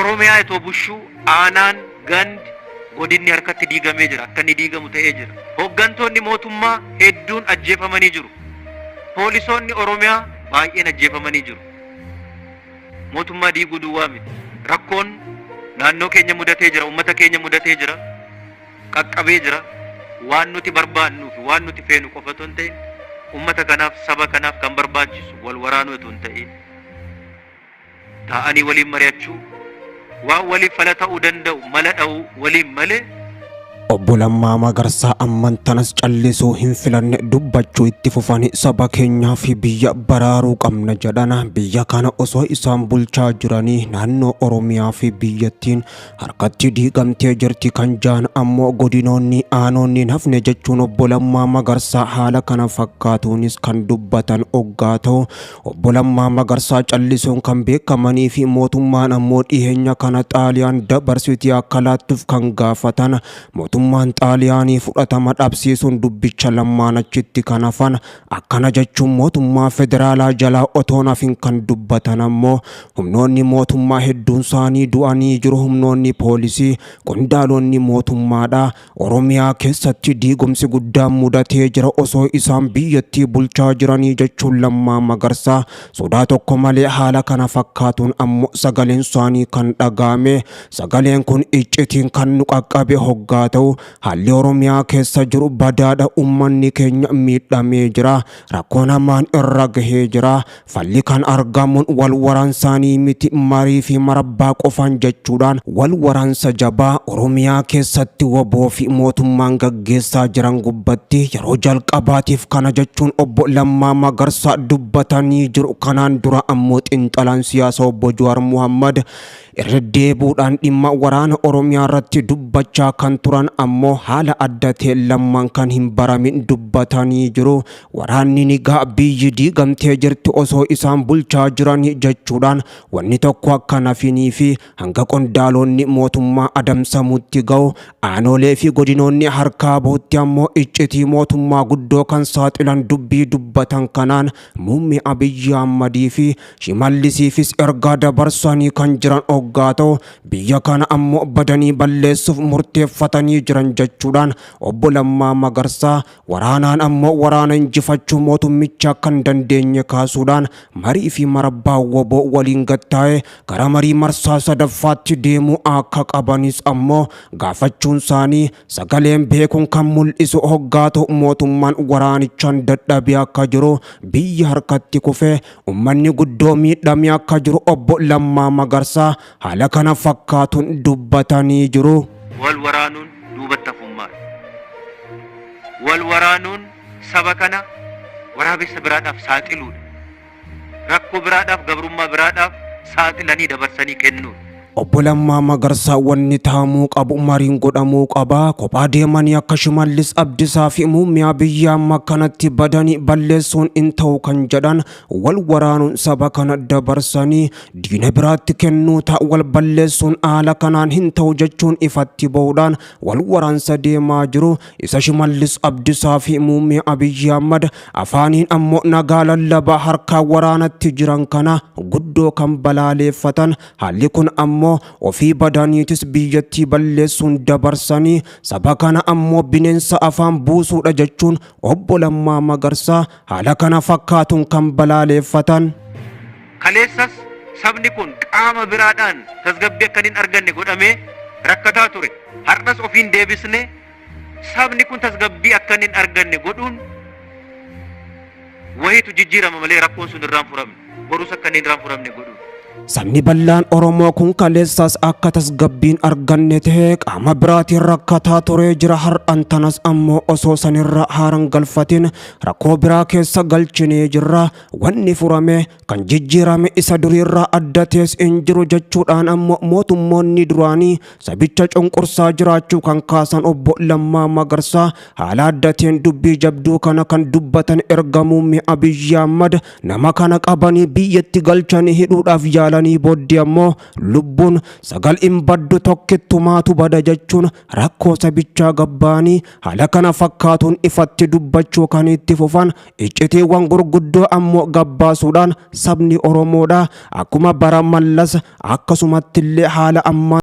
Oromiyaa itoo bushuu aanaan, gandi, godinni harkatti diigamee jira. Akka inni diigamu ta'ee jira. Hooggantoonni mootummaa hedduun ajjeefamanii jiru. Poolisoonni Oromiyaa baay'een ajjeefamanii jiru. Mootummaa diiguu duwwaa miti. Rakkoon naannoo keenya mudatee jira, uummata keenya mudatee jira, qaqqabee jira. Waan nuti barbaannuu fi waan nuti feenu qofa otoo hin ta'in, uummata kanaaf, saba kanaaf kan barbaachisu wal waraanuu otoo hin ta'in, taa'anii waliin mari'achuu, waan waliif fala ta'uu danda'u mala dha'uu waliin malee. Obbo Lammaa Magarsaa amman tanas callisuu hin filanne, dubbachuu itti fufani. Saba keenyaa fi biyya baraaruu qabna jedhan. Biyya kana osoo isaan bulchaa jiranii naannoo Oromiyaa fi biyyattiin harkatti diigamtee jirti kan jaan ammoo godinoonni, aanoonni hin hafne jechuun Obbo Lammaa Magarsaa haala kana fakkaatuunis kan dubbatan oggaa ta'u, Obbo Lammaa Magarsaa callisuun kan beekamanii fi mootummaan ammoo dhiheenya kana Xaaliyaan dabarsitee akka laattuuf kan gaafatan, mootummaan Xaaliyaanii fudhatama dhabsiisuun dubbicha Lammaan achitti kan hafan. Akkana jechuun mootummaa federaalaa jalaa otoo hafin kan dubbatan ammoo, humnoonni mootummaa hedduun isaanii du'anii jiru, humnoonni poolisii, qondaalonni mootummaadha. Oromiyaa keessatti diigumsi guddaan mudatee jira osoo isaan biyyattii bulchaa jiranii jechuun Lammaa Magarsaa sodaa tokko malee haala kana fakkaatuun ammoo sagaleen isaanii kan dhaga'ame. Sagaleen kun iccitiin kan nu qaqqabe hoggaa ta'u, haalli Oromiyaa keessa jiru badaadha, uummanni keenya miidhamee jira, rakkoon hamaan irra gahee jira, falli kan argamuun wal waraansaanii miti, marii fi marabbaa qofaan jechuudhaan wal waraansa jabaa Oromiyaa keessatti WBO fi mootummaan gaggeessaa jiran gubbatti yeroo jalqabaatiif kana jechuun Obbo Lammaa Magarsaa dubbatanii jiru. Kanaan dura ammoo xiinxalaan siyaasaa Obbo Jawaar Muhammad irra deebuudhaan dhimma waraana Oromiyaa irratti dubbachaa kan turan ammoo haala adda ta'een Lammaan kan hin baramin dubbatanii jiru. Waraanni ni ga'a, biyyi diigamtee jirti osoo isaan bulchaa jiranii jechuudhaan wanni tokko akka nafinii fi hanga qondaalonni mootummaa adamsamutti ga'u, aanolee fi godinoonni harkaa bahutti ammoo iccitii mootummaa guddoo kan saaxilan dubbii dubbatan kanaan muummee Abiyyi Ahmadii fi Shimallisiifis ergaa dabarsanii kan jiran hoggaa ta'u, biyya kana ammoo badanii balleessuuf murteeffatanii jiran jechuudhaan Obbo Lammaa Magarsaa waraanaan ammoo waraana injifachuu mootummichaa kan dandeenye kaasuudhaan marii fi marabbaa WBO waliin gattaa'ee gara marii marsaa sadaffaatti deemuu akka qabanis ammoo gaafachuun isaanii sagaleen beekuun kan mul'isu hoggaa ta'u, mootummaan waraanichaan dadhabee akka jiru, biyyi harkatti kufee ummanni guddoo miidhamee akka jiru Obbo Lammaa Magarsaa haala kana fakkaatuun dubbatanii jiru. Wal waraanuun duubatti hafummaadha. Wal waraanuun saba kana waraabessa biraadhaaf saaxiluudha. Rakkoo biraadhaaf, gabrummaa biraadhaaf saaxilanii dabarsanii kennuudha. Obbo Lammaa Magarsaa wanni taa'amuu qabu mariin godhamuu qaba. Kophaa deemanii akka Shimallis Abdisaa fi muummee Abiyyi amma kanatti badanii balleessuun hin ta'u kan jedhan, wal waraanuun saba kana dabarsanii diina biraatti kennuu ta'a, wal balleessuun haala kanaan hin ta'u jechuun ifatti bahuudhaan wal waraansa deemaa jiru isa Shimallis Abdisaa fi muummee Abiyyi Ahmad afaaniin ammoo nagaa lallabaa harkaa waraanatti jiran kana guddoo kan balaaleeffatan, haalli kun ammoo ofii badaniitis biyyattii balleessuun dabarsanii saba kana ammoo bineensa afaan buusuudha jechuun Obbo Lammaa Magarsaa haala kana fakkaatuun kan balaaleeffatan. Kaleessas sabni kun qaama biraadhaan tasgabbii akka hin arganne godhamee rakkataa ture. Har'as ofiin deebisnee sabni kun tasgabbii akka hin arganne godhuun wayitu jijjiirama malee rakkoon sun irraan furamne. Borus akka inni irraan furamne godhuudha. Sabni bal'aan Oromoo kun kaleessas akka tasgabbiin arganne ta'ee qaama biraatiin rakkataa turee jira. Har'an tanas ammoo osoo sanirra haaran galfatin rakkoo biraa keessa galchinee jirra. Wanni furame kan jijjiirame isa duriirraa adda ta'es hin jiru jechuudhaan ammoo mootummoonni duraanii sabicha cunqursaa jiraachuu kan kaasan Obbo Lammaa Magarsaa haala adda ta'een dubbii jabduu kana kan dubbatan erga muummee Abiyyi Ahmad nama kana qabanii biyyatti galchanii hidhuudhaaf yaalii yaalanii booddee ammoo lubbuun sagal hin baddu, tokkittumaatu bada jechuun rakkoo sabichaa gabbaanii haala kana fakkaatuun ifatti dubbachuu kan itti fufan. Iccitiiwwan gurguddoo ammoo gabbaasuudhaan sabni Oromoodha akkuma bara Mallas akkasumatti illee haala ammaa